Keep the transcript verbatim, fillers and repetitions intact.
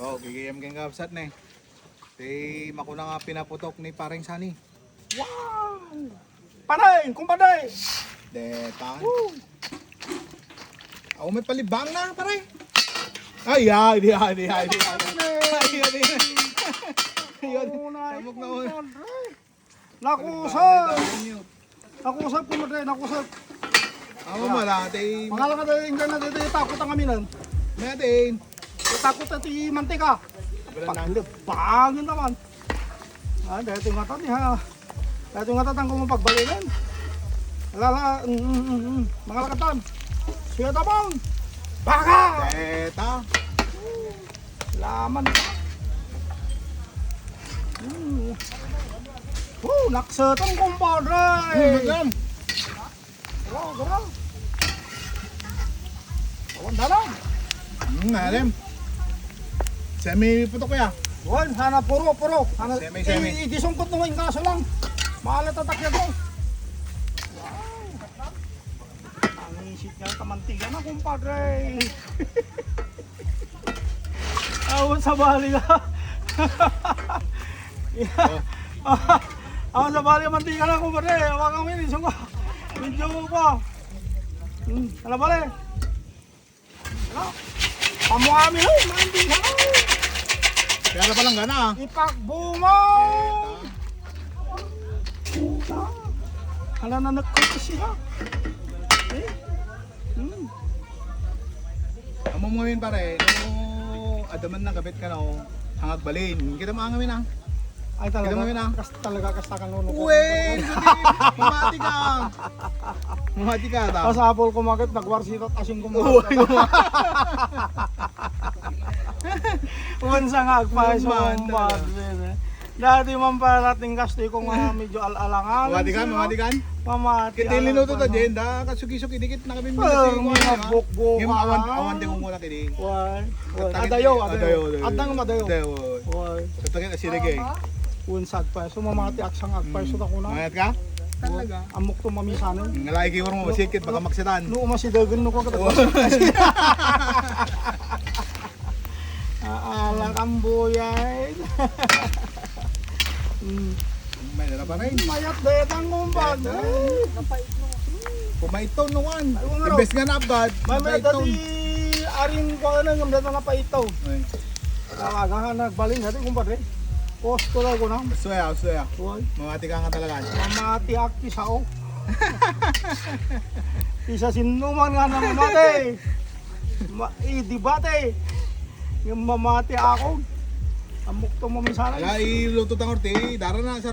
Oh, gigayam ken kabsat ne. Ti makuna nga pinaputok ni Pareng Sani. Wow! Pare, kumpadre! Deta. Woo! Aw, may palibang na, pare. Ay, ay, di, ay, di, ay, di. Ay, ay, di. Ayun, Oo na, sabog na, oh. Kumpadre. Nakusap! Nakusap, kumpadre, nakusap. Amo mala, tay. Mangala ka tayo, inggan na tayo, takot ang aminan. Natin. Takot na ti mantika. Wala na. Paglibangin naman. Ah, dahil ito nga tani, ha. Dahil ito nga tatang kung pagbalinin. Lala, mm, mm, mm, mm. Mangalakatan. Siya tabang. Baka! Deta. Laman pa. Hmm. Oh, naksetan, kumpadre. Hmm, madam. Garo, garo. Awan dalam. Hmm, alam. Semi putok ya. Wan, sana puro, puro. Sana, Semi, semi. I-, idisungkot mo yung kaso lang. Maalat atak yan to. Wow. Ang isip niya, kamantiga na, kumpadre. Awan sa bali ka. Oh. Awan sa bali, mantika na, kumpadre. Hawakan mo yun, isang ko. Medyo pa. Hmm, ano bali? Ano? Pamuami, oh, mantika na. Kaya na palang gana, ah. Ipakbungaw. Puta. Hala na nagkakasi, ha? Eh? Hmm. Amo mo ngamin, pare, no, adaman na gabit ka, no, hangag balin. Kita mo ngamin, ah. Ay, talaga. Kita mo ngamin, ah. Kas-, talaga, kasta ka, no, no, Uy, no. Mamati ka. Mamati ka, ta. Pasapol ko, makit, nagwarsita, asing ko, Uy, makit. Uwan sa nga, agpaso, Uwan, uwan, talaga. Bad, eh. Dati man pala, tingkastoy ko nga medyo al-alangan. Mamati ka, mamati ka? Mamati, Kita alam linuto ko, ta, no? Jen, da, kasuki-suki, dikit na kami Oh, minsan, mga ha? Bukbuk, Yung awan, ah. Awan, di ko muna kini. Why? Why? Adayo, adayo. Adayo, adayo. Adang madayo. Adayo, oo. Why? Sa takit, asirige. Unsag pa. So, mamati aksang agpa, Hmm. So, tako na. Mayat ka? Talaga. Amok to mamisanon. Ngalay kiwar mo, masikit, baka maksitan. No, masidagan no ko, Oo. Aala kang buyay. Mm. May dala pa rin. Mayat detang, kumpadre. Kumaiton no kan. Ay, nga, Imbes nga naabgad, may, may maiton. Dati aring kuan nga dati napaito. Ay. Talaga, ha, nagbalin dati, kumpadre. Posto daw ko na. Suya, suya. Why? Mamati ka nga talaga. Mamati aki sao. Isa sinuman nga namamati. Ma-, i-debate. Yung mamati ako. Amok to mamisanan. Ala, iluto tangor ti. Dara na, sir.